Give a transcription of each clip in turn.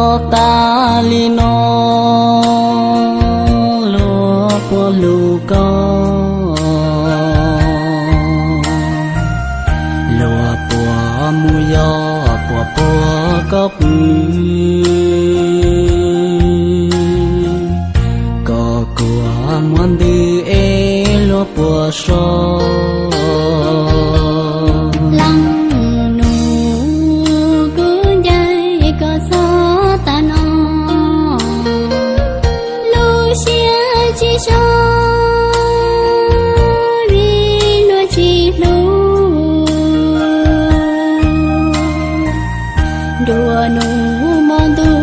Tau tas li no luag puas hlub koj, luag puas mus yos, puas puag koj pw, koj kuas muab ntws es luag puas so. Leej nus, kuv ncaim koj txog tas no, lub siab tsis so vim luag tsis hlub. Nruab hnub hmo ntuj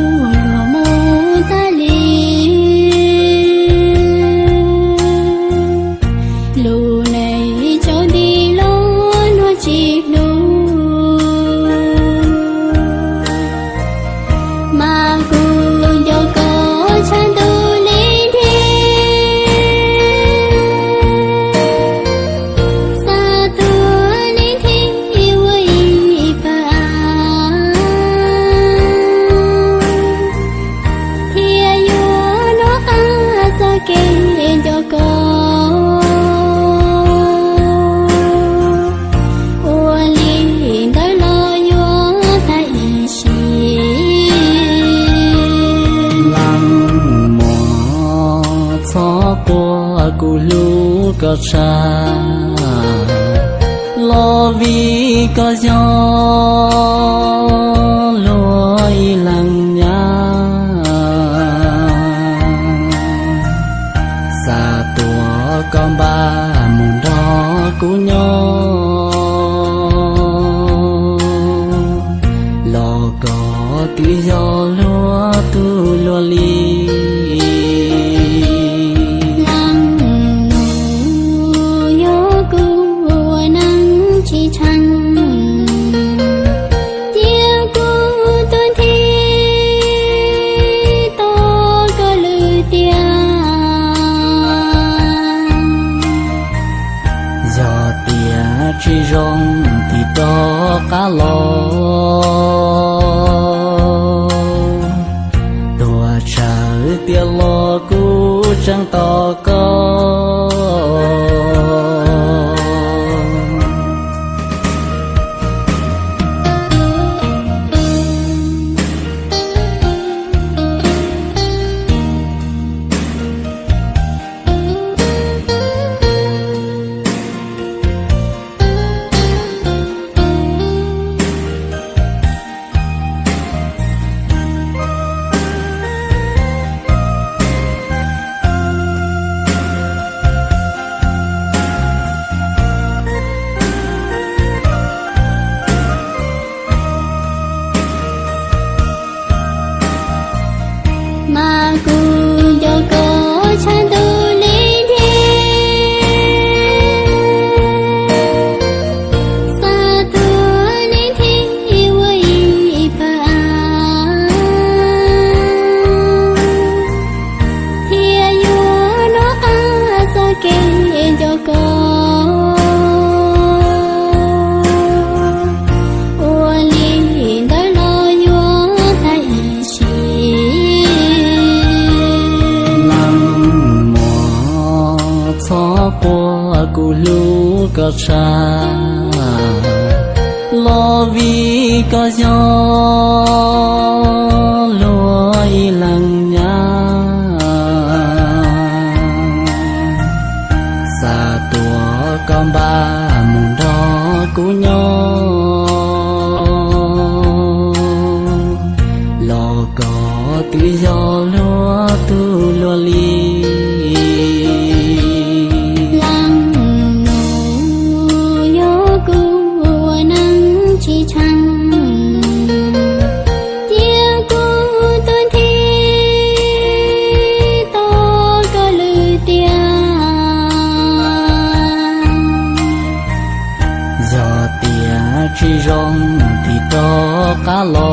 luag mus tas li, lub neej tsaus nti los luag tsis hlub. Mas kuv nco koj tshaj ntuj li nthi, xav tuag li nthi ua ib pab, thiaj yuav hnov qab txoj kev nco koj. Ua li ntawd los yuav tag ib sim. Leej muam, txhob quaj, kuv hlub koj tshaj, los vim koj yog luag ib leeg nyab. Xav tuav koj npaj mus nrog kuv nyob, los koj twb yog luag tug luag li. Leej nus, yog kuv ua neej tsis tsheej, cia kuv tuag nthi tos koj lwm tiam. Yog tias tsis zoo tim rov qab los, tuag tsawv tiam los kuv tseem tos koj. Mas kuv nco koj tshaj ntuj li nthi, xav tuag li nthi ua ib pab, thiaj yuav hnov qab txoj kev nco koj. Ua li ntawd los yuav tag ib sim. Leej muam, txhob quaj, kuv hlub koj tshaj, los vim koj yog luag ib leeg nyab. Xav tuav koj npaj mus nrog kuv nyob, los koj twb yog luag tug luag li. Leej nus, yog kuv ua neej tsis tsheej, cia kuv tuag nthi tos koj lwm tiam. Yog tias tsis zoo tim rov qab los,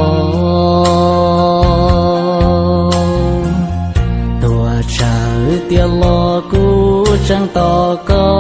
tuag tsawv tiam los kuv tseem tos koj.